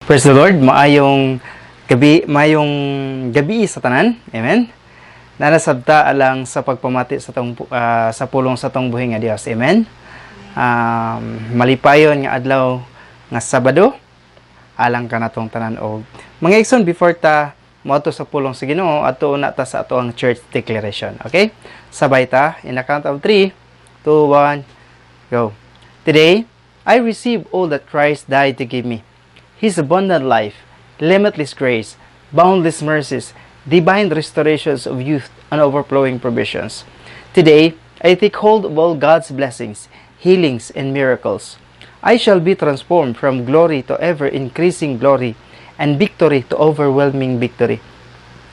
Praise the Lord. Maayong gabi sa tanan. Amen. Nanasabta alang sa pagpamati sa pulong sa atong buhi nga Dios. Amen. Malipayon nga adlaw nga Sabado alang kanatong tanan. Og mga igsoon, before ta moadto sa pulong sa Ginoo, adto na ta sa atoang church declaration. Okay? Sabay ta in the count of 3, 2, 1, go. Today, I receive all that Christ died to give me. His abundant life, limitless grace, boundless mercies, divine restorations of youth, and overflowing provisions. Today, I take hold of all God's blessings, healings, and miracles. I shall be transformed from glory to ever increasing glory, and victory to overwhelming victory.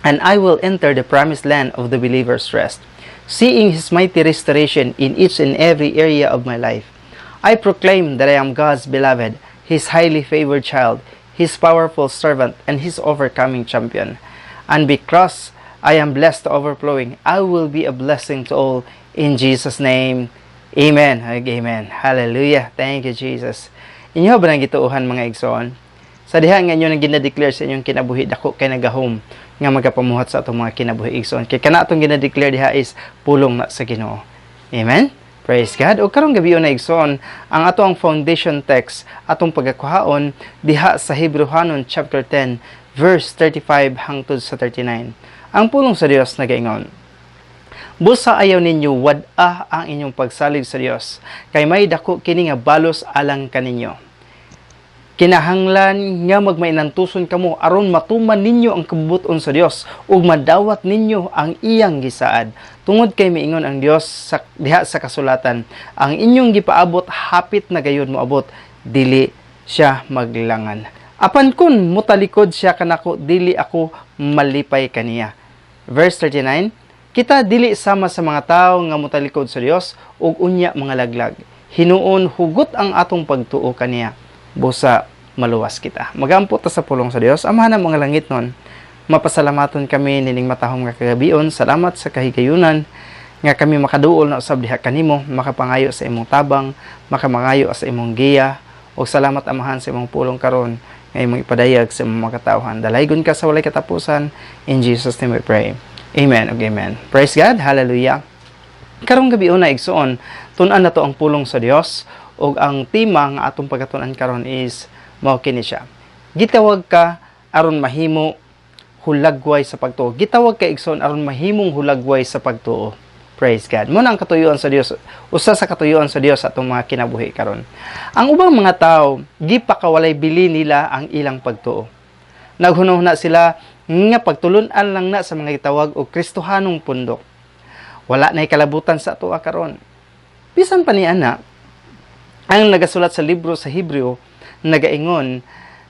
And I will enter the promised land of the believer's rest, seeing His mighty restoration in each and every area of my life. I proclaim that I am God's beloved, His highly favored child, His powerful servant, and His overcoming champion. And because I am blessed to overflowing, I will be a blessing to all. In Jesus' name, amen. Amen. Hallelujah. Thank you, Jesus. Inyo ba nang gituohan, mga igsoon? Sa diha nga inyo nang ginadeclare sa inyong kinabuhi, dako kay nagahom nga magapamuhat sa atong mga kinabuhi, igsoon. Kay kana atong ginadeclare diha is pulong na sa Ginoo. Amen. Praise God. O karong gabi na, igsoon, ang ato ang foundation text atong pagakuhaon diha sa Hebreohanon chapter 10 verse 35 hangtod sa 39. Ang pulong sa Dios nagaingon: "Busa ayaw ninyo wad-a ang inyong pagsalig sa Dios, kay may dako kini nga balos alang kaninyo. Kinahanglan nga magmainantuson kamo aron matuman ninyo ang kabubut-on sa Dios ug madawat ninyo ang iyang gisaad. Tungod kay miingon ang Dios sa diha sa kasulatan, ang inyong gipaabot hapit na gayud moabot, dili siya maglangan. Apan kun mutalikod siya kanako, dili ako malipay kaniya." Verse 39, "Kita dili sama sa mga tawo nga mutalikod sa Dios ug unya mga laglag. Hinuon hugot ang atong pagtuo kaniya. Busa maluwas kita." Magampo ta sa pulong sa Dios. Amahan ng mga langit nun, mapasalamaton kami nining matahom nga kagabion. Salamat sa kahigayunan nga kami makaduol na usab diha kanimo, makapangayo sa imong tabang, makamangayo sa imong giya. Ug salamat, Amahan, sa imong pulong karon nga imong ipadayag sa imong mga katawhan. Dalaygon ka sa walay katapusan. In Jesus' name we pray. Amen ug amen. Praise God. Hallelujah. Karong gabi una, igsoon, tun-an nato ang pulong sa Dios ug ang tema nga atong pagkatun-an karon is mao kini siya: Gitawag ka aron mahimo hulagway sa pagtuo. Gitawag ka, igsoon, aron mahimong hulagway sa pagtuo. Praise God. Mao na ang katuyuan sa Dios. Usa sa katuyuan sa Dios sa atong mga kinabuhi karon. Ang ubang mga tao, gipakawalay bili nila ang ilang pagtuo. Naghunahuna sila nga pagtulun-an lang na sa mga gitawag og Kristohanong pundok. Wala na'y kalabutan sa atoa karon. Bisan pa ni ana, ang nagasulat sa libro sa Hebreo nagaingon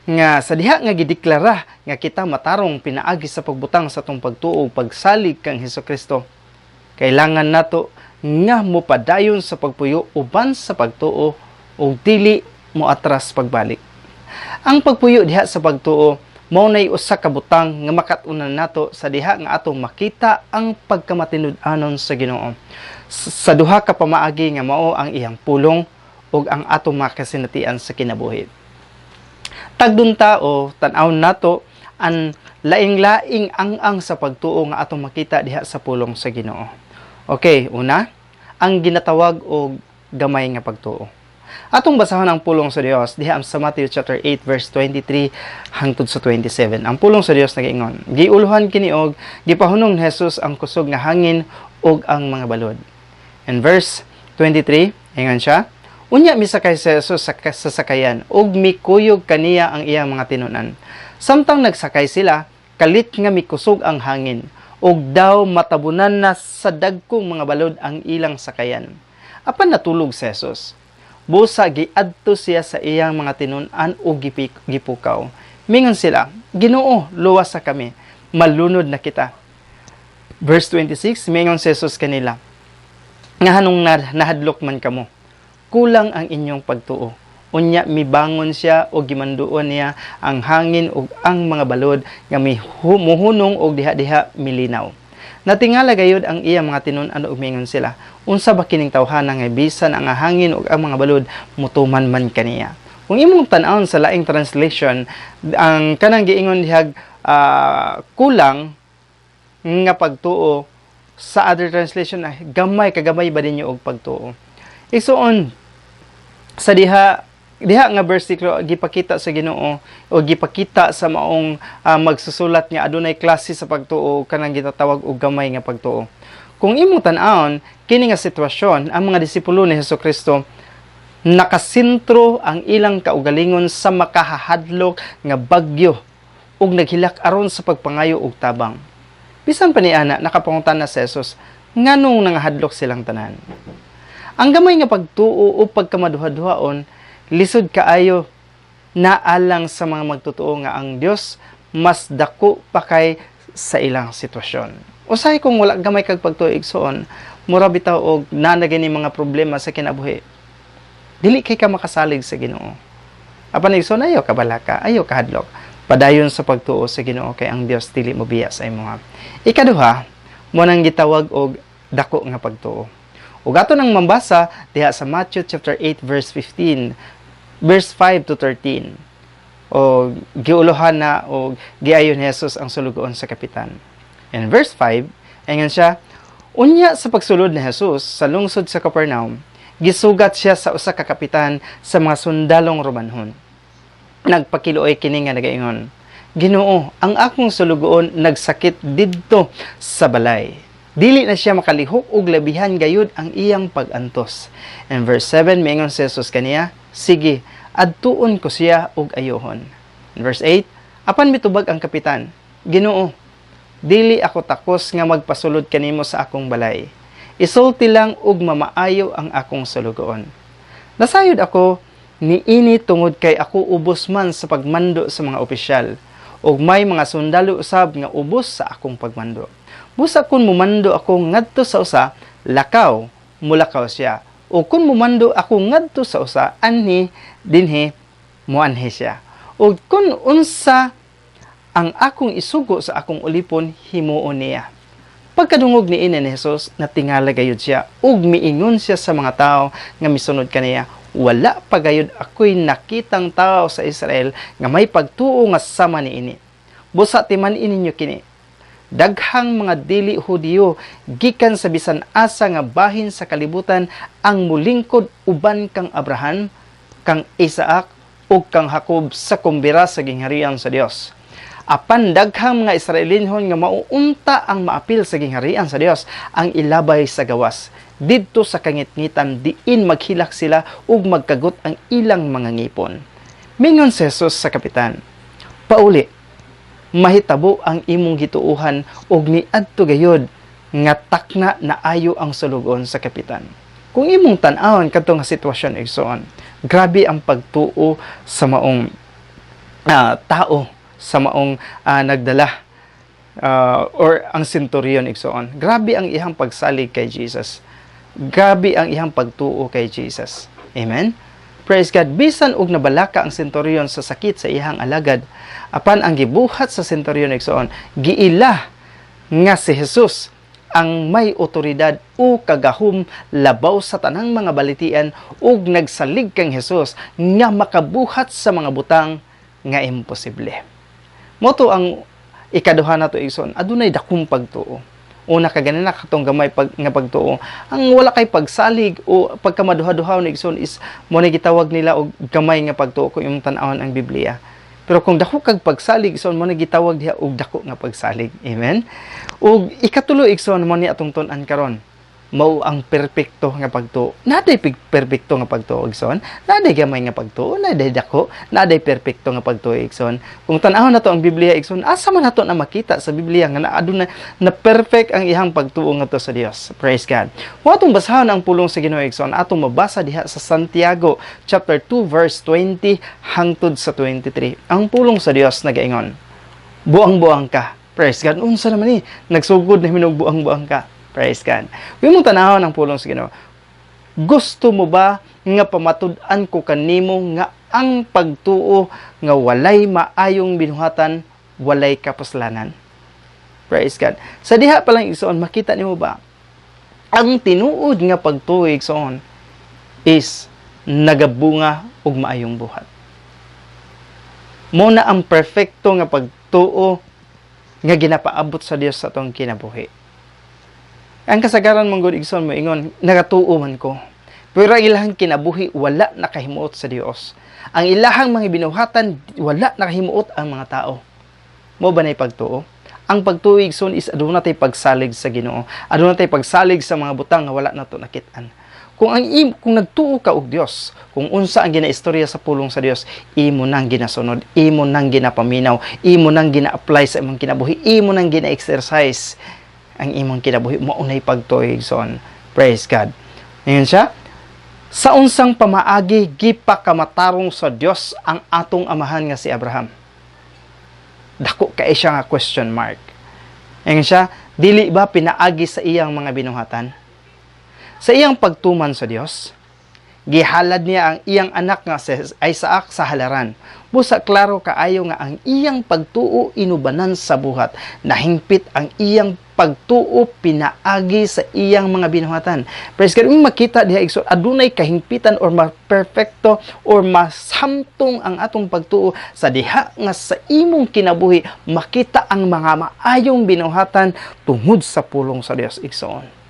nga sa diha nga gideklara nga kita matarong pinaagi sa pagbutang sa atong pagtuo ug pagsalig kang Hesukristo, kailangan nato nga mopadayon sa pagpuyo uban sa pagtuo ug dili mo atras pagbalik. Ang pagpuyo diha sa pagtuo mao nay usa ka butang nga makat-unan nato sa diha nga atong makita ang pagkamatinud-anon sa Ginoo sa duha ka pamaagi nga mao ang iyang pulong ug ang atong makasinatian sa kinabuhi. Tagdon ta o tan-awon nato ang laing-laing ang-ang sa pagtuo nga atong makita diha sa pulong sa Ginoo. Okay, una, ang ginatawag og gamay nga pagtuo. Atong basahon ang pulong sa Dios diha sa Matthew chapter 8 verse 23 hangtod sa 27. Ang pulong sa Dios nagaingon: Giuluhan kini og gipahunong ni Jesus ang kusog nga hangin ug ang mga balod. And verse 23, ingon siya, "Unya misakay si Jesus sa sakayan ug mikuyog kaniya ang iyang mga tinun-an. Samtang nagsakay sila, kalit nga mikusog ang hangin ug daw matabunan na sa dagkong mga balod ang ilang sakayan. Apan natulog si Jesus. Busa giadto siya sa iyang mga tinun-an ug gipukaw. Mingon sila, 'Ginoo, luwasa kami. Malunod na kita.' Verse 26, mingon si Jesus kanila, 'Nganong nahadlok man kamo? Kulang ang inyong pagtuo.' Unya mibangon siya ug gimanduan niya ang hangin ug ang mga balod nga muhunong og diha-diha milinaw. Natingala gayud ang iya mga tinun-an ug mingon sila, 'Unsa ba kining tawhana nga bisan ang hangin ug ang mga balod mutuman man kaniya?' Kung imong tan-awon sa laing translation, ang kanang giingon dihag kulang nga pagtuo, sa other translation ay gamay kagamay ba ninyo og pagtuo. Igsuon, sa diha diha nga bersikulo, gipakita sa Ginoo o gipakita sa maong magsusulat nga adunay klase sa pagtuo, kanang gitatawag og gamay nga pagtuo. Kung imong tan-awon kini nga sitwasyon, ang mga disipulo ni Hesukristo, nakasentro ang ilang kaugalingon sa makahahadlok nga bagyo ug naghilak aron sa pagpangayo og tabang. Bisan pa ni ana, nakapangutana si Jesus nganong nangahadlok silang tanan. Ang gamay nga pagtuo o pagkamaduha-duhaon, lisod kaayo naalang sa mga magtotoo nga ang Dios mas dako pa kay sa ilang sitwasyon. Usahay kung wala gamay kag pagtuo, igsoon, mura bitaw og naa na gani mga problema sa kinabuhi. Dili kay ka makasalig sa Ginoo. Apan, igsoon, ayaw kabalaka, ayaw kahadlok. Padayon sa pagtuo sa Ginoo kay ang Dios dili mobiya sa imoha. Ikaduha, mo nang gitawag og dako nga pagtuo. Ug ato nang mambasa diha sa Matthew chapter 8 verse 15, verse 5 to 13. O giulohan na o giayon ni Jesus ang sulugoon sa kapitan. In verse 5, ingon siya, "Unya sa pagsulod ni Jesus sa lungsod sa Capernaum, gisugat siya sa usa ka kapitan sa mga sundalong Romanhon. Nagpakiluoy kini nga nagaingon, 'Ginoo, ang akong sulugoon nagsakit didto sa balay. Dili na siya makalihok ug labihan gayud ang iyang pag-antos.' In verse 7, miingon si Jesus kaniya, 'Sige, adtuon ko siya ug ayohon.' In verse 8, apan mitubag ang kapitan, 'Ginoo, dili ako takos nga magpasulod kanimo sa akong balay. Isulti lang ug mamaayo ang akong sulugoon. Nasayod ako niini tungod kay ako ubos man sa pagmando sa mga opisyal ug may mga sundalo usab nga ubos sa akong pagmando. Busa kung mumando ako ngadto sa usa, 'Lakaw,' mulakaw siya. O kung mumando ako ngadto sa usa, 'Anhi dinhi,' muanhi siya. O kung unsa ang akong isugo sa akong ulipon, himuon niya.' Pagkadungog ni ini ni Jesus, natingala gayud siya ug miingon siya sa mga tao nga misunod kaniya, 'Wala pa gayud ako'y nakitang tao sa Israel nga may pagtuo nga sama niini. Busa timan-i ninyo kini. Daghang mga dili Hudiyo gikan sa bisan asa nga bahin sa kalibutan ang mulingkod uban kang Abraham, kang Isaac ug kang Jacob sa kumbira sa gingharian sa Dios. Apan daghang mga Israelinhon nga mauunta ang maapil sa gingharian sa Dios ang ilabay sa gawas. Didto sa kangitngitan diin maghilak sila ug magkagot ang ilang mga ngipon.' Mingon si Jesus sa kapitan, 'Pauli, mahitabo ang imong gituuhan,' ug niadto gayud nga takna naayo ang sulugoon sa kapitan." Kung imong tan-awon kadto nga sitwasyon, igsoon, grabe ang pagtuo sa maong tao, sa maong nagdala or ang centurion, igsoon. Grabe ang iyang pagsalig kay Jesus. Grabe ang iyang pagtuo kay Jesus. Amen. Praise God. Bisan og nabalaka ang centurion sa sakit sa iyang alagad, apan ang gibuhat sa centurion, igsoon, giila nga si Jesus ang may otoridad o kagahom labaw sa tanang mga balitian ug nagsalig kang Jesus nga makabuhat sa mga butang nga imposible. Mao to ang ikaduha nato, igsoon, adunay dakong pagtuo. Una ka ganina katong gamay nga pagtuo. Ang wala kay pagsalig o pagkamaduha-duha ni, igsoon, is mo na gitawag nila og gamay nga pagtuo kung imong tan-awon ang Biblia. Pero kung dako kag pagsalig, igsoon, mo na gitawag diha og dako nga pagsalig. Amen. Ug ikatulo, igsoon, mo ni atong tun-an karon. Mao ang perpekto nga pagtuo. Naday perpekto nga pagtuo, igsoon. Naday gamay nga pagtuo, naday dako, naday perpekto nga pagtuo, igsoon. Kung tan-awon nato ang Biblia, igsoon, asa man nato na makita sa Biblia nga naa aduna na perfect ang iyang pagtuo ngadto sa Dios? Praise God. Kung atong basahon ang pulong sa Ginoo, igsoon, atong mabasa diha sa Santiago chapter 2 verse 20 hangtod sa 23. Ang pulong sa Dios nagaingon, "Buang-buang ka." Praise God. Unsa naman ni? Nagsugod na minog buang-buang ka. Praise God. Kung imong tanawon ang pulong sa Ginoo, "Gusto mo ba nga pamatud-an ko kanimo nga ang pagtuo nga walay maayong binuhatan walay kapuslanan?" Praise God. Sa diha pa lang, igsoon, makita nimo ba ang tinuod nga pagtuo, igsoon, is nagabunga og maayong buhat. Mao na ang perfecto nga pagtuo nga ginapaabot sa Dios sa atong kinabuhi. Ang kasagaran man gud, igsoon, moingon, "Nagatuo man ko." Pero ang ilahang kinabuhi wala nakahimuot sa Dios. Ang ilahang mga binuhatan, wala nakahimuot ang mga tao. Mao ba na pagtuo? Ang pagtuo, igsoon, is aduna tay pagsalig sa Ginoo. Aduna tay pagsalig sa mga butang nga wala nato nakit-an. Kung nagtuo ka og Dios, kung unsa ang ginaistorya sa pulong sa Dios, imo nang ginasunod, imo nang ginapaminaw, imo nang gina-apply sa imong kinabuhi, imo nang gina-exercise ang imong kinabuhi, mao nay pagtuo, igsoon. Praise God. Ngayon siya, sa unsang pamaagi gipakamatarong sa Dios ang atong amahan nga si Abraham? Dako kay siya nga question mark. Ngayon siya, dili ba pinaagi sa iyang mga binuhatan? Sa iyang pagtuman sa Dios, gihalad niya ang iyang anak nga si Isaac sa halaran. Busa klaro kaayo nga ang iyang pagtuo inubanan sa buhat. Nahingpit ang iyang pagtuo pinaagi sa iyang mga binuhatan. Praise God. Kung makita diha, igsoon, adunay kahingpitan or ma-perfecto or masamtong ang atong pagtuo sa diha nga sa imong kinabuhi makita ang mga maayong binuhatan tungod sa pulong sa Dios, igsoon.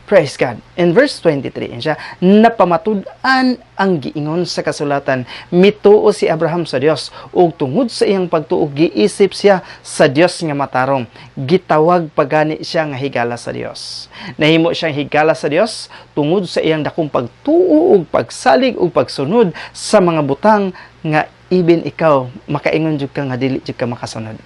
Praise God. In verse 23, yan siya, napamatud-an ang giingon sa kasulatan, mituo si Abraham sa Dios ug tungod sa iyang pagtuo giisip siya sa Dios nga matarong. Gitawag pagani siya nga higala sa Dios. Nahimo siyang higala sa Dios tungod sa iyang dakong pagtuo ug pagsalig ug pagsunod sa mga butang nga even ikaw makaingon jud ka nga dili jud ka makasunod.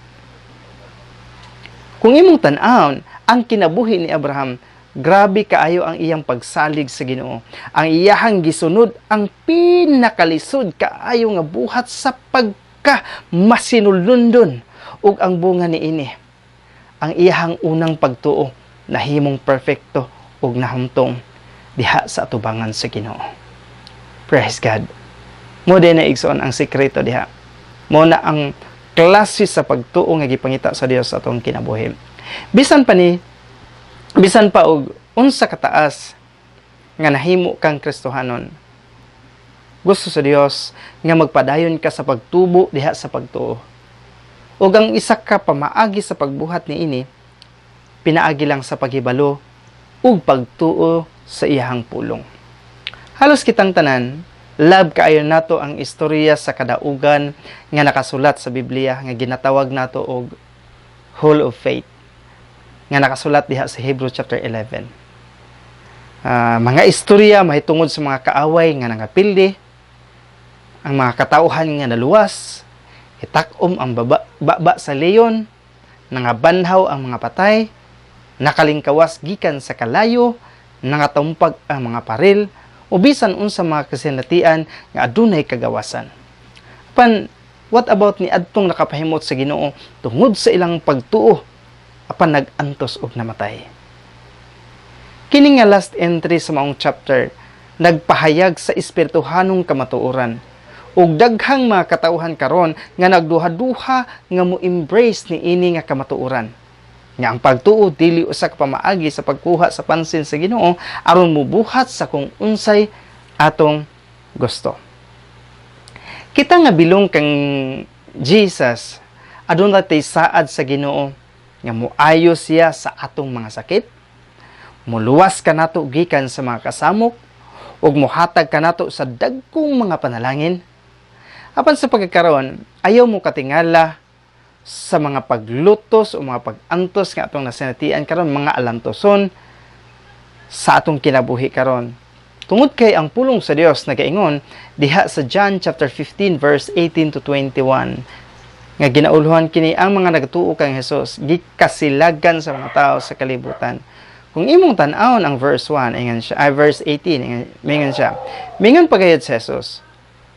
Kung imong tan-awon ang kinabuhi ni Abraham, grabe kaayo ang iyang pagsalig sa Ginoo. Ang iyahang gisunod ang pinakalisod kaayo nga buhat sa pagka masinulundon ug ang bunga niini, ang iyahang unang pagtuo nahimong perfecto ug nahamtong diha sa atubangan sa Ginoo. Praise God. Mao din na, igsoon, ang sekreto diha. Mao na ang klase sa pagtuo nga gipangita sa Dios sa atong kinabuhi. Bisan pa og unsa kataas nga nahimo kang Kristohanon, gusto sa Dios nga magpadayon ka sa pagtubo diha sa pagtuo. Ug ang isa ka pamaagi sa pagbuhat niini, pinaagi lang sa paghibalo ug pagtuo sa iyahang pulong. Halos kitang tanan, love kaayo nato ang istorya sa kadaugan nga nakasulat sa Biblia nga ginatawag nato og Hall of Faith nga nakasulat diha sa Hebrew chapter 11. Mga istorya mahitungod sa mga kaaway nga nangapildi, ang mga katauhan nga naluwas, itakom ang baba sa leon, nangabanhaw ang mga patay, nakalingkawas gikan sa kalayo, nangatumpag ang mga paril, o bisan unsa mga kasinatian nga adunay kagawasan. Apan what about ni adtong nakapahimot sa Ginoo tungod sa ilang pagtuo apan nag-antos og namatay? Kini nga last entry sa maong chapter nagpahayag sa espirituhanong kamatuoran ug daghang mga katawhan karon nga nagduha-duha nga mo embrace ni ini nga kamatuoran nga ang pagtuo dili usa ka pamaagi sa pagkuha sa pansin sa Ginoo aron mubuhat sa kung unsay atong gusto. Kita nga bilong kang Jesus, aduna tay saad sa Ginoo nga muayo siya sa atong mga sakit, muluwas kanato gikan sa mga kasamok, ug muhatag kanato sa dagkong mga panalangin. Apan sa pagkakaroon, ayaw mo katingala sa mga paglutos o mga pag-antos nga atong nasinatian karon, mga alantoson sa atong kinabuhi karon. Tungod kay ang pulong sa Dios nagaingon diha sa John chapter 15 verse 18 to 21 nga ginaulhuan kini ang mga nagtuo kang Jesus gikasilagan sa mga tao sa kalibutan. Kung imong tan-awon ang verse 1, ingon siya, ay verse 18, mingon siya. Mingon pagayod si Jesus,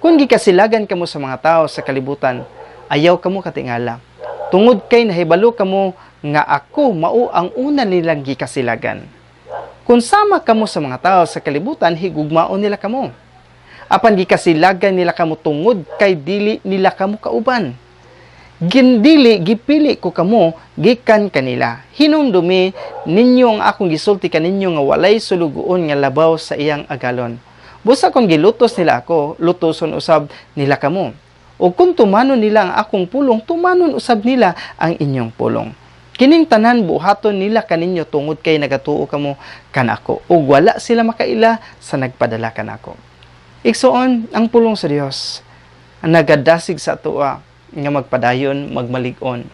"Kung gikasilagan kamo sa mga tao sa kalibutan, ayaw kamo katingala. Tungod kay nahibalo kamo nga ako mao ang una nilang gikasilagan. Kung sama kamo sa mga tao sa kalibutan, higugmaon nila kamo. Apan gikasilagan nila kamo tungod kay dili nila kamo kauban. Gindili gipili ko kamo gikan kanila. Hinumdumi ninyo ang akong gisulti kaninyo nga walay sulugoon nga labaw sa iyang agalon. Busa kung gilutos nila ako, lutoson usab nila kamo. O kung tumanon nila ang akong pulong, tumanon usab nila ang inyong pulong. Kining tanan buhaton nila kaninyo tungod kay nagatuo kamo kanako ug wala sila makaila sa nagpadala kanako. Igsoon, ang pulong sa Dios ang nagadasig sa atoa nga magpadayon, magmalig-on,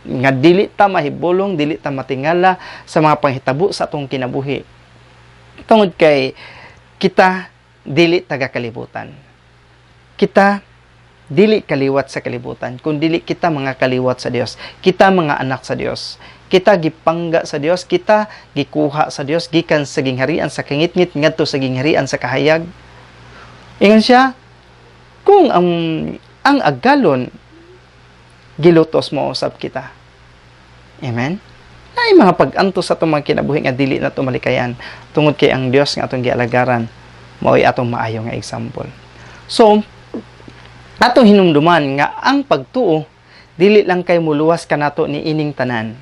nga dili ta mahibulong, dili ta matingala sa mga panghitabo sa atong kinabuhi tungod kay kita dili taga kalibutan. Kita dili kaliwat sa kalibutan, kun dili kita mga kaliwat sa Dios. Kita mga anak sa Dios. Kita gipangga sa Dios, kita gikuha sa Dios gikan sa gingharian sa kangitngit ngadto sa gingharian sa kahayag. Ingon siya, kung ang agalon gilutos, mo usab kita. Amen. Ay mga pag-antos sa atong mga kinabuhi nga dili na malikayan tungod kay ang Dios nga atong gialagaran mao'y atong maayo nga example. So, atong hinumduman nga ang pagtuo dili lang kay muluwas kanato ni ining tanan,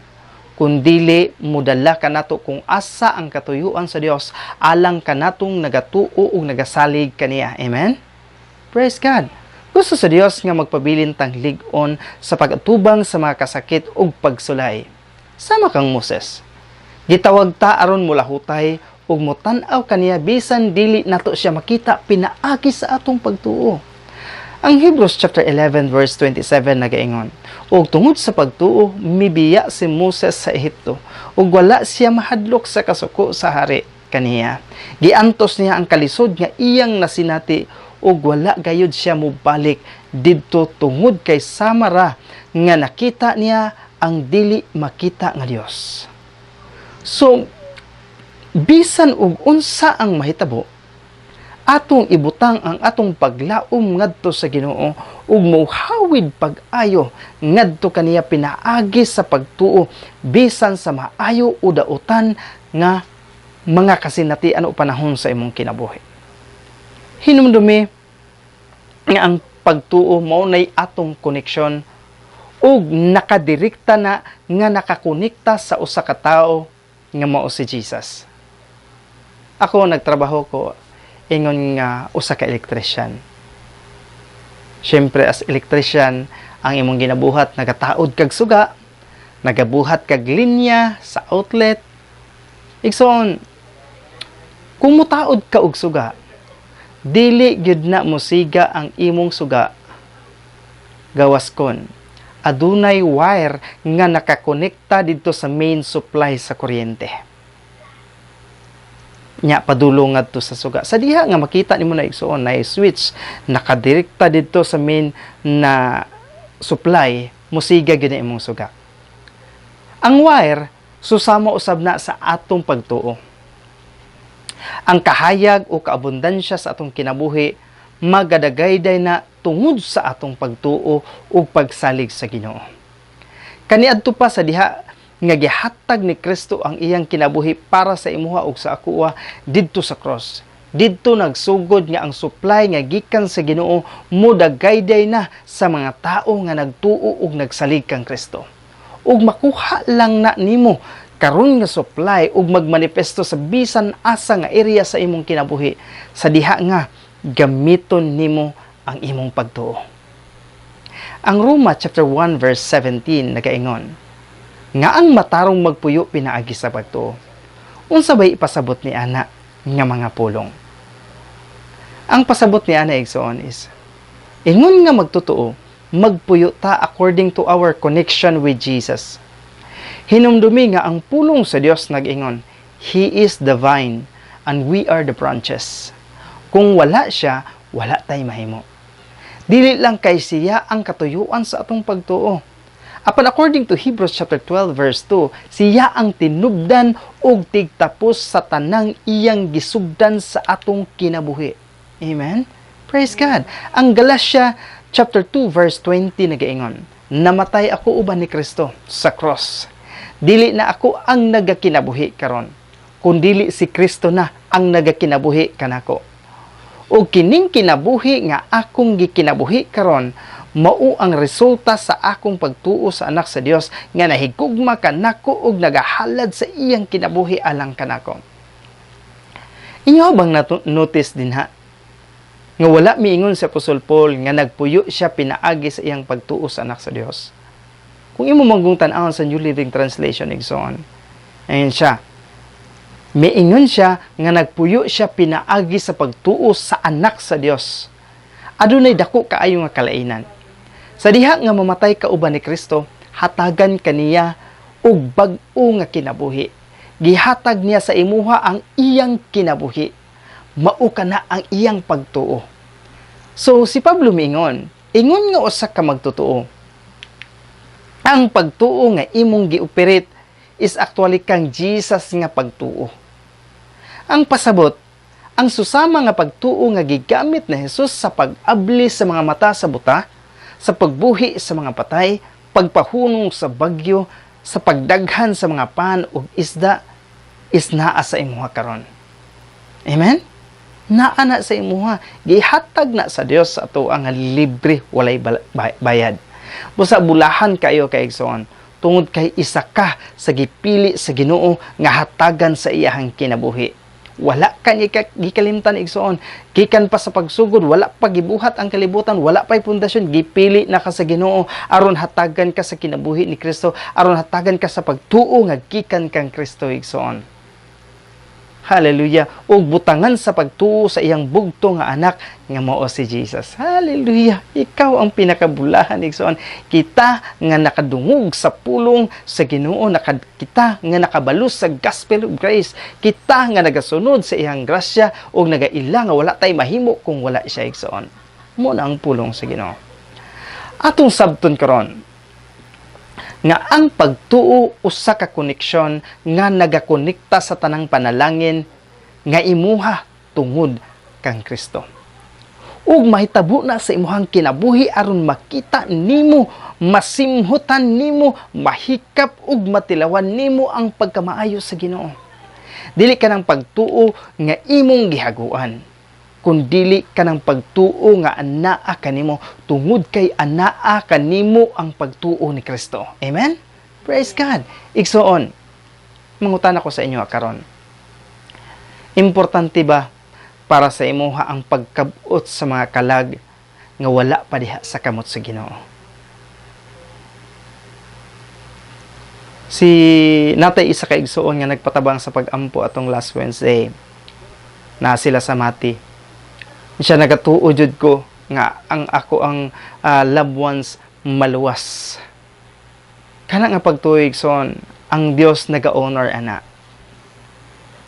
kun dili mudala kanato kung asa ang katuyuan sa Dios alang kanatong nagatuo ug nagasalig kaniya. Amen. Praise God. Gusto sa Dios nga magpabilin tang lig-on sa pag-atubang sa mga kasakit ug pagsulay. Sama kang Moses. Gitawag ta aron mulahutay ug motan-aw kaniya bisan dili nato siya makita pinaagi sa atong pagtuo. Ang Hebrews chapter 11 verse 27 nagaingon, "Ug tungod sa pagtuo mibiya si Moses sa Ehipto ug wala siya mahadlok sa kasuko sa hari kaniya. Giantos niya ang kalisod nga iyang nasinati ug wala gayud siya mobalik didto tungod kay sama ra nga nakita niya ang dili makita nga Dios." So bisan og unsa ang mahitabo, atong ibutang ang atong paglaom ngadto sa Ginoo ug mohawid pag-ayo ngadto kaniya pinaagi sa pagtuo bisan sa maayo o dautan nga mga kasinatian o panahon sa imong kinabuhi. Hinumdumi nga ang pagtuo mao nay atong koneksyon ug nakadirekta na nga nakakonekta sa usa ka tawo nga mao si Jesus. Ako, nagtrabaho ko ingon nga usa ka electrician. Siyempre, as electrician, ang imong ginabuhat, nagataod kag suga, nagabuhat kag linya sa outlet. Igsoon, kung mutaod ka og suga, dili gyud na mosiga ang imong suga gawas kon adunay wire nga nakakonekta didto sa main supply sa kuryente. Nya padulong ngadto sa suga. Sa diha nga makita nimo na, igsoon, na switch nakadirekta didto sa main na supply, musiga gyud na imong suga. Ang wire susama usab na sa atong pagtuo. Ang kahayag o kaabundansya sa atong kinabuhi magadagayday na tungod sa atong pagtuo ug pagsalig sa Ginoo. Kaniadto pa sa diha nga gihatag ni Kristo ang iyang kinabuhi para sa imuha ug sa akoa didto sa cross. Didto nagsugod nga ang supply nga gikan sa Ginoo modagayday na sa mga tao nga nagtuo ug nagsalig kang Kristo. Ug makuha lang na nimo karon nga supply ug magmanifesto sa bisan asa nga area sa imong kinabuhi sa diha nga gamiton nimo ang imong pagtuo. Ang Roma chapter 1 verse 17 nagaingon nga ang matarong magpuyo pinaagi sa pagtuo. Unsa bay ipasabot ni ana nga mga pulong? Ang pasabot ni ana, igsoon, is ingon nga magtotoo, magpuyo ta according to our connection with Jesus. Hinumdumi nga ang pulong sa Dios nag-ingon, "He is the vine and we are the branches." Kung wala siya, wala tay mahimo. Dili lang kay siya ang katuyuan sa atong pagtuo. Apan according to Hebrews chapter 12 verse 2, siya ang tinubdan ug tigtapos sa tanang iyang gisugdan sa atong kinabuhi. Amen? Praise God. Ang Galatia chapter 2 verse 20 nagaingon, "Namatay ako uban ni Kristo sa cross. Dili na ako ang nagakinabuhi karon, kundili si Kristo na ang nagakinabuhi kanako. Ug kining kinabuhi nga akong gikinabuhi karon mao ang resulta sa akong pagtuo sa Anak sa Dios nga nahigugma kanako ug nagahalad sa iyang kinabuhi alang kanako." Inyo bang notice din ha? Nga wala miingon si Apostol Paul nga nagpuyo siya pinaagi sa iyang pagtuo sa Anak sa Dios. Kung imo manggong tan-awon sa New Living Translation, igsoon, ayun siya. Miingon siya nga nagpuyo siya pinaagi sa pagtuo sa Anak sa Dios. Adunay dako kaayo nga kalainan. Sa diha nga mamatay ka uban ni Kristo, hatagan kaniya og bag-o nga kinabuhi. Gihatag niya sa imuha ang iyang kinabuhi. Mao kana ang iyang pagtuo. So si Pablo miingon, ingon nga usa ka magtotoo. Ang pagtuo nga imong gi-operate is actually kang Jesus nga pagtuo. Ang pasabot, ang susama nga pagtuo nga gigamit ni Jesus sa pag-abli sa mga mata sa buta, sa pagbuhi sa mga patay, pagpahunong sa bagyo, sa pagdaghan sa mga pan ug isda is naa sa imuha karon. Amen? Naa na sa imuha. Gihatag na sa Dios sa ato ang libre, walay bayad. Busa bulahan kayo kay igsoon tungod kay isa ka sa gipili sa Ginoo nga hatagan sa iyahang kinabuhi. Wala ka niya gikalimtan, igsoon. Gikan pa sa pagsugod, wala pa gibuhat ang kalibutan, wala pa'y pundasyon, gipili na ka sa Ginoo aron hatagan ka sa kinabuhi ni Kristo, aron hatagan ka sa pagtuo nga gikan kang Kristo, igsoon. Hallelujah. Ug butangan sa pagtuo sa iyang bugto nga anak nga mao si Jesus. Hallelujah. Ikaw ang pinakabulahan, igsoon. Kita nga nakadungog sa pulong sa Ginoo, kita nga nakabalos sa gospel of grace, kita nga nagasunod sa iyang grasya ug nagaila nga wala tay mahimo kung wala siya, igsoon. Mao na ang pulong sa Ginoo. Atong sabton karon nga ang pagtuo usa ka koneksyon nga nagakonekta sa tanang panalangin nga imuha tungod kang Kristo. Ug mahitabo na sa imuhang kinabuhi aron makita nimo, masimhutan nimo, mahikap ug matilawan nimo ang pagkamaayo sa Ginoo. Dili ka ng pagtuo nga imong gihaguan, kun dili ka ng pagtuo nga anaa kanimo tungod kay anaa kanimo ang pagtuo ni Kristo. Amen? Praise God. Igsoon, mangutan ako sa inyo karon. Importante ba para sa imuha ang pagkabot sa mga kalag nga wala pa diha sa kamot sa Ginoo? Si natay isa ka igsoon nga nagpatabang sa pag-ampo atong last Wednesday na sila sa Mati. Siya, nagatuo jud ko nga ang ako ang loved ones maluwas. Kana nga pagtuo, igsoon, ang Dios naga-honor ana.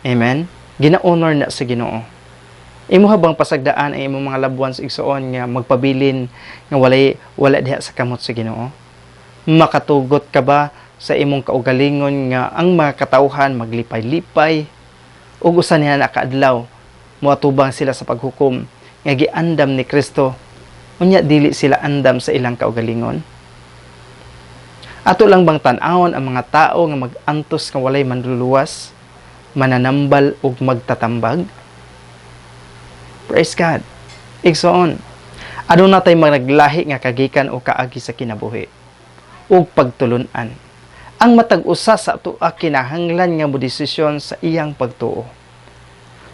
Amen. Gina-honor na sa Ginoo. Imo bang pasagdaan ang imong mga loved ones, igsoon, nga magpabilin nga wala diha sa kamot sa Ginoo? Makatugot ka ba sa imong kaugalingon nga ang mga katawhan maglipay-lipay ug usa niya nakaadlaw moatubang sila sa paghukom nga giandam ni Kristo, unya dili sila andam sa ilang kaugalingon? Ato lang bang tan-awon ang mga tao nga mag-antos nga walay manluluwas, mananambal ug magtatambag? Praise God. Igsoon, aduna tay mga naglahi nga kagikan o kaagi sa kinabuhi ug pagtulunan. Ang matag usa sa ato kinahanglan nga modesisyon sa iyang pagtuo.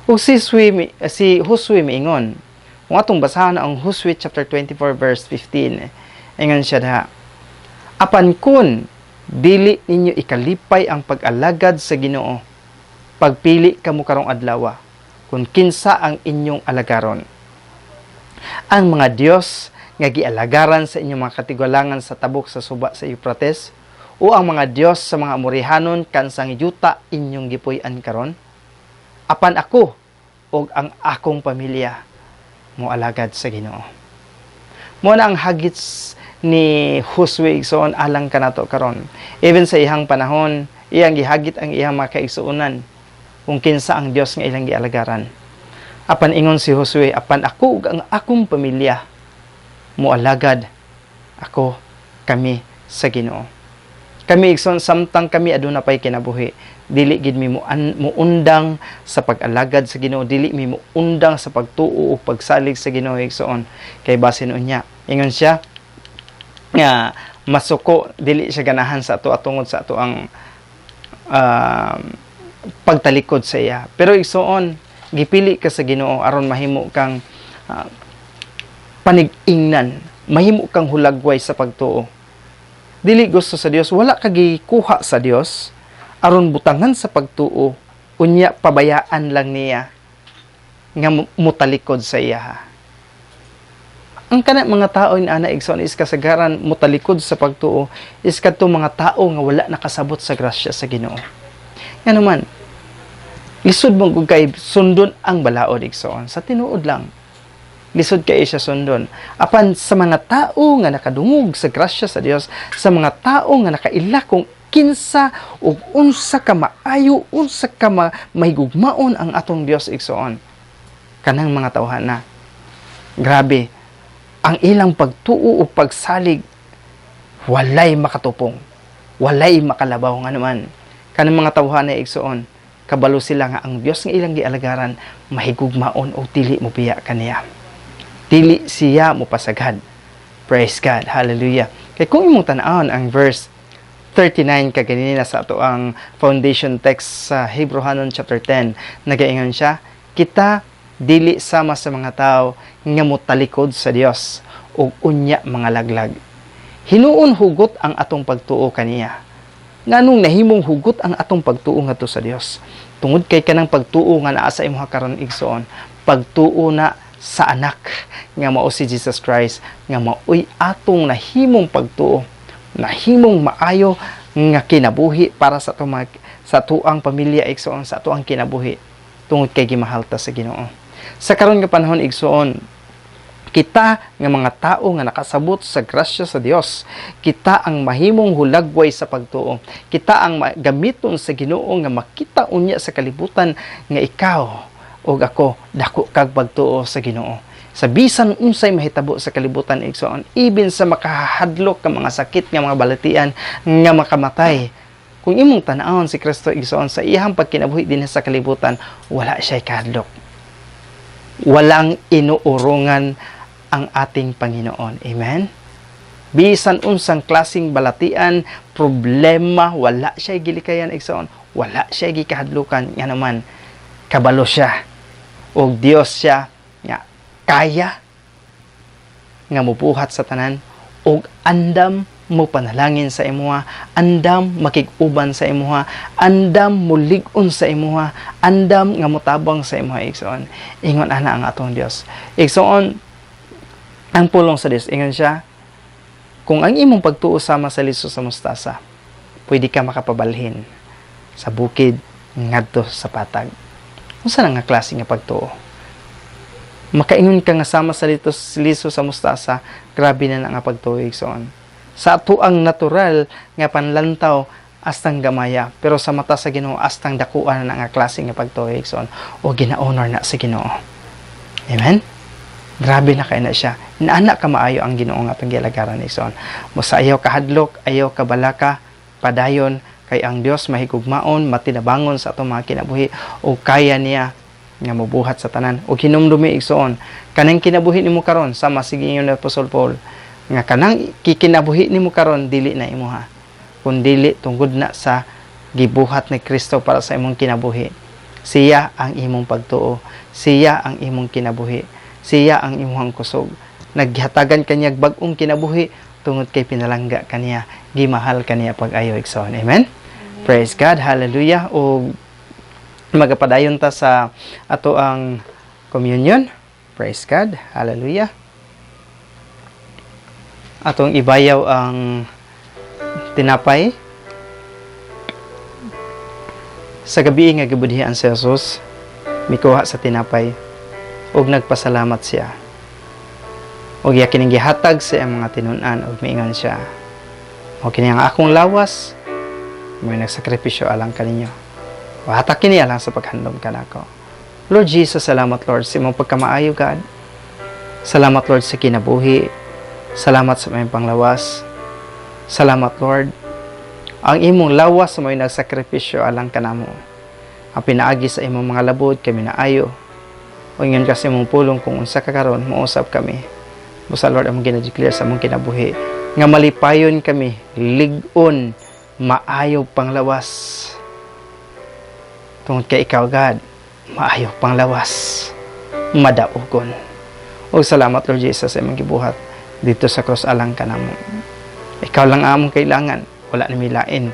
Ug si Josue miingon, kung atong basahan ang Josue chapter 24 verse 15, ingon siya diha, "Apan kun dili ninyo ikalipay ang pag-alagad sa Ginoo, pagpili kamo karong adlaw kung kinsa ang inyong alagaron. Ang mga Dios nga gialagaran sa inyong mga katigulangan sa tabok sa suba sa Euphrates o ang mga Dios sa mga Amorihanon kansang yuta inyong gipuy-an karon. Apan ako ug ang akong pamilya moalagad sa Ginoo." Mo na ang hagit ni Josue, igsoon, alang kanato karon. Even sa iyang panahon, iyang gihagit ang iyang mga kaigsuonan kung kinsa ang Dios nga ilang gialagaran. Apan ingon si Josue, "Apan ako ug ang akong pamilya moalagad ako kami sa Ginoo." Kami, igsoon, samtang kami aduna pay kinabuhi, dili gid mi muundang sa pag-alagad sa Ginoo, dili mi muundang sa pagtuo o pagsalig sa Ginoo, igsoon. Kay basin unya, ingon siya nga masuko, dili siya ganahan sa ato tungod sa ato ang pagtalikod sa iya. Pero igsoon, gipili ka sa Ginoo aron mahimo kang Panig-ingnan, mahimo kang hulagway sa pagtuo. Dili gusto sa Dios, wala ka gikuha sa Dios aron butangan sa pagtuo, unya pabayaan lang niya nga mutalikod sa iya. Ang kana mga tao ana, igsoon, is kasagaran mutalikod sa pagtuo is kadto mga tao nga wala nakasabot sa grasya sa Ginoo. Nga naman, lisod mo kung kay sundon ang balaod, igsoon. Sa tinuod lang, lisod kay siya sundon. Apan sa mga tao nga nakadungog sa grasya sa Dios, sa mga tao nga nakaila kung kinsa ug unsa ka maayo, unsa ka mahigugmaon ang atong Dios, igsoon. Kanang mga tawhan na, grabe, ang ilang pagtuo o pagsalig, walay makatupong, walay makalabaw. Nga naman, kanang mga tawhan na, igsoon, kabalo sila nga ang Dios nga ilang gialagaran mahigugmaon o dili mo biya kaniya. Dili siya mo pasagad. Praise God. Hallelujah. Kay kung imong tan-awon ang verse 39 kaganina sa ato ang foundation text sa Hebreohanon chapter 10, nagaingon siya, kita dili sama sa mga tao nga motalikod sa Dios ug unya mga laglag. Hinuon hugot ang atong pagtuo kaniya. Nganong nahimong hugot ang atong pagtuo ngadto sa Dios? Tungod kay kanang pagtuo nga naa sa imong karon, igsoon, pagtuo na sa anak nga mao si Jesus Christ, nga maoy atong nahimong pagtuo, nahimong maayo nga kinabuhi para sa atong sa atuang pamilya, igsoon, sa atuang kinabuhi, tungod kay gimahal ta sa Ginoo. Sa karon nga panahon, igsoon, kita nga mga tao nga nakasabot sa grasya sa Dios, kita ang mahimong hulagway sa pagtuo. Kita ang gamiton sa Ginoo nga makita unya sa kalibutan nga ikaw ug ako dako kag pagtuo sa Ginoo. Sa bisan unsay mahitabo sa kalibutan, igsoon, even sa makahadlok ka mga sakit nga mga balatian nga makamatay, kung imong tan-awon si Kristo, igsoon, sa iyang pagkinabuhi din sa kalibutan, wala siya kahadlok. Walang inuurungan ang ating Panginoon. Amen? Bisan unsang klaseng balatian, problema, wala siya gilikayan, igsoon. Wala siya gikahadlukan. Nga naman, kabalo siya. O Dios siya nga kaya nga mubuhat sa tanan og andam mo panalangin sa imuha, andam makig-uban sa imuha, andam mulig-on sa imuha, andam nga motabang sa imuha, igsoon. Ingon ana ang atong Dios. Igsoon, ang pulong sa Dios, ingon siya, kung ang imong pagtuo sama sa liso sa mustasa, pwede ka makapabalhin sa bukid ngadto sa patag. Unsa na nga klase nga pagtuo? Makaingon ka nga sama sa liso sa mustasa, grabe na nga pagtuo, igsoon. Sa atuang natural nga panlantaw, astang gamaya, pero sa mata sa Ginoo astang dakuan na nga klase nga pagtuo, igsoon, o gina-honor na sa Ginoo. Amen. Grabe na kay na siya. Inaana ka maayo ang Ginoo nga atong gialagaran, igsoon. Busa ayaw kahadlok, ayaw kabalaka, padayon kay ang Dios mahigugmaon, matinabangon sa atong mga kinabuhi o kaya niya nga mobuhat sa tanan. O hinumdumi, igsoon, kanang kinabuhi nimo karon, sama sige ingon ni Apostol Paul nga kanang kikinabuhi nimo karon dili na imuha kun dili tungod na sa gibuhat ni Kristo para sa imong kinabuhi. Siya ang imong pagtuo, siya ang imong kinabuhi, siya ang imong kusog. Naghatagan kaniya bag-ong kinabuhi tungod kay pinalangga kaniya, gimahal kaniya pag-ayo, igsoon. Amen. Praise God. Hallelujah. O magapadayon ta sa ato ang communion. Praise God. Hallelujah. Atong ibayaw ang tinapay. Sa gabi nga gibudhian si Jesus, mikuha sa tinapay ug nagpasalamat siya. Ug iya kining gihatag sa iyang mga tinun-an ug miingon siya, "Mao kini ang akong lawas, may nagsakripisyo alang kaninyo. Hatak kini alang sa paghandom kanako." Lord Jesus, salamat, Lord, sa imong pagkamaayo, God. Salamat, Lord, sa kinabuhi. Salamat sa maayong panglawas. Salamat, Lord. Ang imong lawas sa may nagsakripisyo alang kanamo. Ang pinaagi sa imong mga labod kami naayo. O ingon ka sa imong pulong, kung unsa ka karon, mausab kami. Busa, Lord, among gina-declare sa among kinabuhi nga malipayon kami, lig-on, maayo panglawas. Tungod kay ikaw, God, maayo panglawas, madaugon. Ug salamat, Lord Jesus, sa imong gibuhat dito sa cross alang kanamo. Ikaw lang ang among kailangan, wala na milain.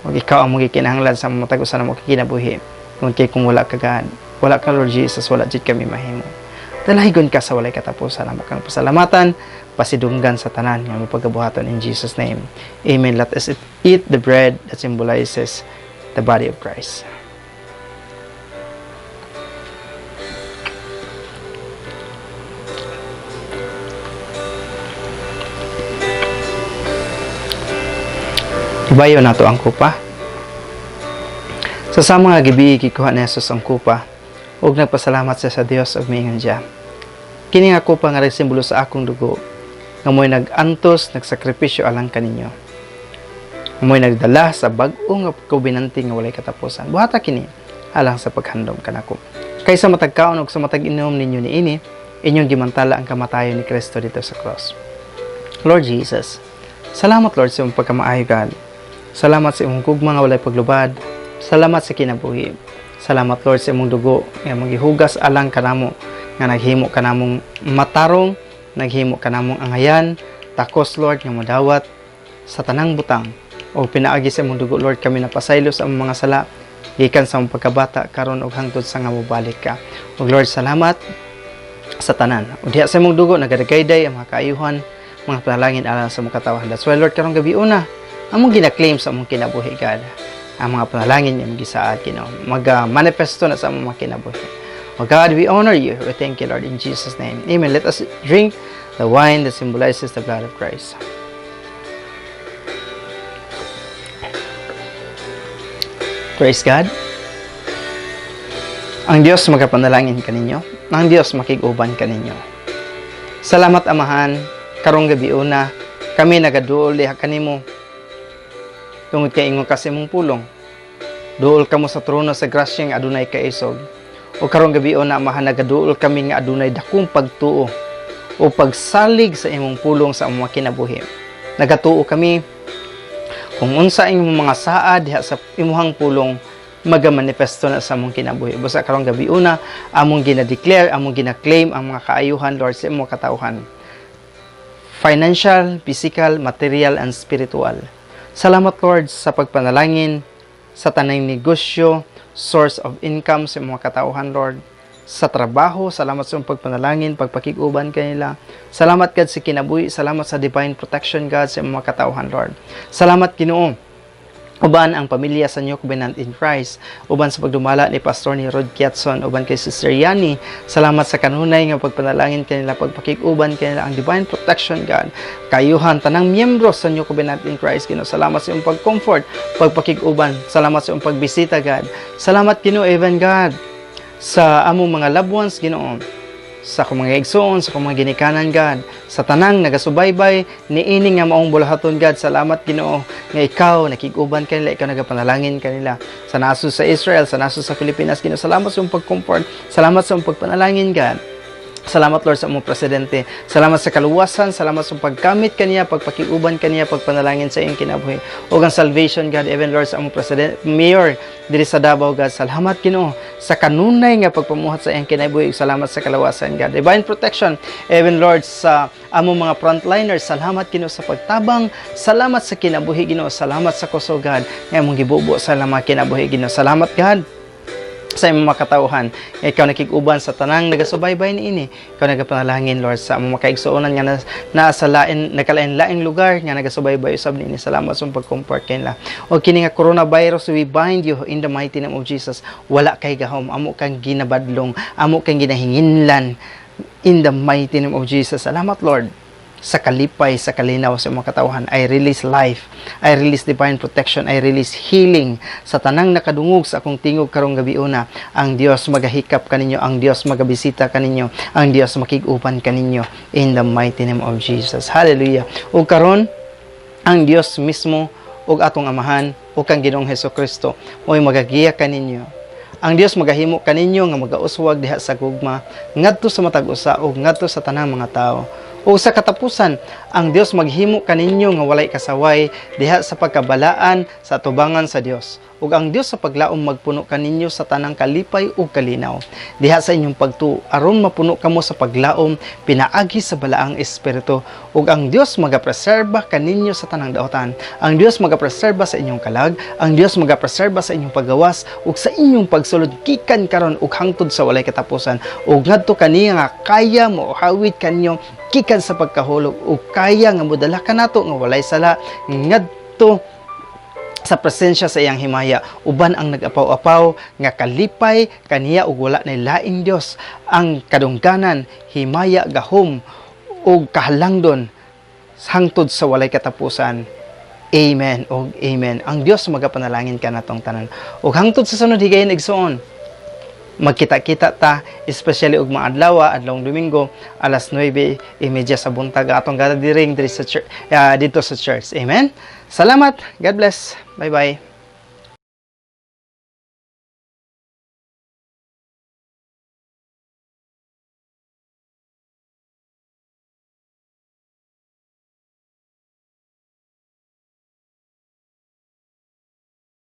Ug ikaw ang among gikinahanglan sa matag usa namo kinabuhi. Kung kay kung wala ka, God, wala ka, Lord Jesus, wala jud kami mahimo. Dalahigon ka sa walay katapusan. Amo kang pasalamatan, pasidunggan sa tanan nga mapagabuhaton in Jesus' name. Amen. Let us eat the bread that symbolizes the body of Christ. Ibayo nato ang kupa. Sa sama nga gabi, gikuha ni Jesus ang kupa ug nagpasalamat siya sa Dios ug miingon siya, "Kini nga kupa nga simbolo sa akong dugo nga mo'y nag-antos, nagsakripisyo alang kaninyo. Nga mo'y nagdala sa bag-o nga kobinante nga walay katapusan. Buhata kini alang sa paghandom kanako. Kay sa matag kaon ug sa matag inom ninyo niini, inyong gimantala ang kamatayon ni Kristo dito sa cross." Lord Jesus, salamat, Lord, sa imong pagkamaayo, God. Salamat sa imong gugma nga walay paglubad. Salamat sa kinabuhi. Salamat, Lord, sa imong dugo nga magihugas alang kanamo, nga naghimo kanamong matarong, naghimo kanamong angayan, takos, Lord, nga modawat sa tanang butang. O pinaagi sa imong dugo, Lord, kami napasaylo sa among mga sala gikan sa among pagkabata karon ug hangtod sa nga mobalik ka. Ug Lord, salamat sa tanan. Ug diha sa imong dugo nagadagayday ang mga kaayuhan, mga panalangin alang sa imong katawhan. That's why, Lord, karong gabi una, among gina-claim sa among kinabuhi, God, ang mga panalangin nga imong gisaad, Ginoo, mag-manifesto na sa among mga kinabuhi. Oh God, we honor you. We thank you, Lord, in Jesus' name. Amen. Let us drink the wine that symbolizes the blood of Christ. Praise God. Ang Diyos magapanalangin kaninyo. Ang Diyos makig-uban kaninyo. Salamat, Amahan, karong gabi una kami nagaduol diha kanimo tungod kay ingon ka sa imong pulong, "Duol kamo sa trono sa grasya nga adunay kaisog." O karong gabi una, Amahan, nagaduol kami nga adunay dakong pagtuo o pagsalig sa imong pulong sa among mga kinabuhi. Nagatuo kami kung unsa imong mga saad diha sa imuhang pulong, magamanifesto na sa among kinabuhi. Busa karong gabi una, among gina-declare, among gina-claim ang mga kaayuhan, Lord, sa imong katawhan. Financial, physical, material, and spiritual. Salamat, Lord, sa pagpanalangin sa tanang negosyo, source of income sa imong katawhan, Lord. Sa trabaho, salamat sa imong pagpanalangin, pagpakig-uban kanila. Salamat, God, sa kinabuhi, salamat sa divine protection, God, sa imong katawhan, Lord. Salamat, Ginoo, uban ang pamilya sa New Covenant in Christ, uban sa pagdumala ni Pastor ni Rod Kiatson, uban kay Sister Yani. Salamat sa kanunay nga pagpanalangin kanila, pagpakig-uban kanila, ang divine protection, God. Kayuhan tanang miyembro sa New Covenant in Christ, Ginoo. Salamat sa iyong pag-comfort, pagpakig-uban. Salamat sa iyong pagbisita, God. Salamat, Ginoo, even, God, sa among mga loved ones, Ginoo, sa akong mga igsoon, sa akong mga ginikanan, God, sa tanang nagasubaybay niini nga maong bulahaton, God. Salamat, Ginoo, nga ikaw nakig-uban kanila, ikaw nagapanalangin kanila. Sa naso sa Israel, sa naso sa Pilipinas, Ginoo, salamat sa iyong pag-comfort, salamat sa iyong pagpanalangin, God. Salamat, Lord, sa among presidente. Salamat sa kaluwasan, salamat sa pagkamit kaniya, pagpakiuban kaniya, pagpanalangin sa iyong kinabuhi. Ug ang salvation, God, even, Lord, sa among president, mayor diri sa Davao, God. Salamat, Ginoo, sa kanunay nga pagpamuhat sa iyang kinabuhi. Salamat sa kalawasan, God. Divine protection, even, Lord, sa among mga frontliners. Salamat, Ginoo, sa pagtabang. Salamat sa kinabuhi, Ginoo. Salamat sa kusog, God, nga among gibubo sa mga kinabuhi, Ginoo. Salamat, God, sa imong makatawhan. Ikaw nakig-uban sa tanang nagasubaybay niini. Ikaw nagapanalangin, Lord, sa among makaigsuonan nga naa sa lain nagkalain-laing lugar nga nagasubaybay usab niini. Salamat sa imong pag-comfort kanila. O kini nga coronavirus, we bind you in the mighty name of Jesus. Wala kay gahom, amo kang ginabadlong, amo kang ginahinginlan in the mighty name of Jesus. Salamat, Lord, sa kalipay, sa kalinaw sa mga katawhan. I release life. I release divine protection. I release healing sa tanang nakadungog sa akong tingog karong gabi una. Ang Dios magahikap kaninyo, ang Dios magabisita kaninyo, ang Dios makig-uban kaninyo in the mighty name of Jesus. Hallelujah. Ug karon, ang Dios mismo ug atong Amahan ug kang Ginoong Hesus Kristo mo'y magagiya kaninyo. Ang Dios magahimo kaninyo nga magauswag diha sa gugma ngadto sa matag usa ug ngadto sa tanang mga tawo. Ug sa katapusan, ang Dios maghimo kaninyo nga walay kasaway diha sa pagkabalaan sa atubangan sa Dios. Ug ang Dios sa paglaom magpuno kaninyo sa tanang kalipay ug kalinaw diha sa inyong pagtuo, aron mapuno kamo sa paglaom pinaagi sa Balaang Espiritu. Ug ang Dios magapreserba kaninyo sa tanang daotan. Ang Dios magapreserba sa inyong kalag, ang Dios magapreserba sa inyong paggawas ug sa inyong pagsulod gikan karon ug hangtod sa walay katapusan. Ug ngadto kaniya nga kaya mo hawit kanyo gikan sa pagkahulog ug kaya nga modala kanato nga walay sala ngadto sa presensya sa iyang himaya uban ang nag-apaw-apaw nga kalipay kaniya ug wala nay laing Dios, ang kadungganan, himaya, gahom ug kahalangdon hangtod sa walay katapusan. Amen ug amen. Ang Dios magapanalangin kanatong tanan. Ug hangtod sa sunod higayon, igsoon, magkita-kita ta, especially ug mga adlaw, adlawng Domingo, alas 9:30 sa buntag, atong gathering diri sa church, dito sa church. Amen. Salamat. God bless. Bye bye.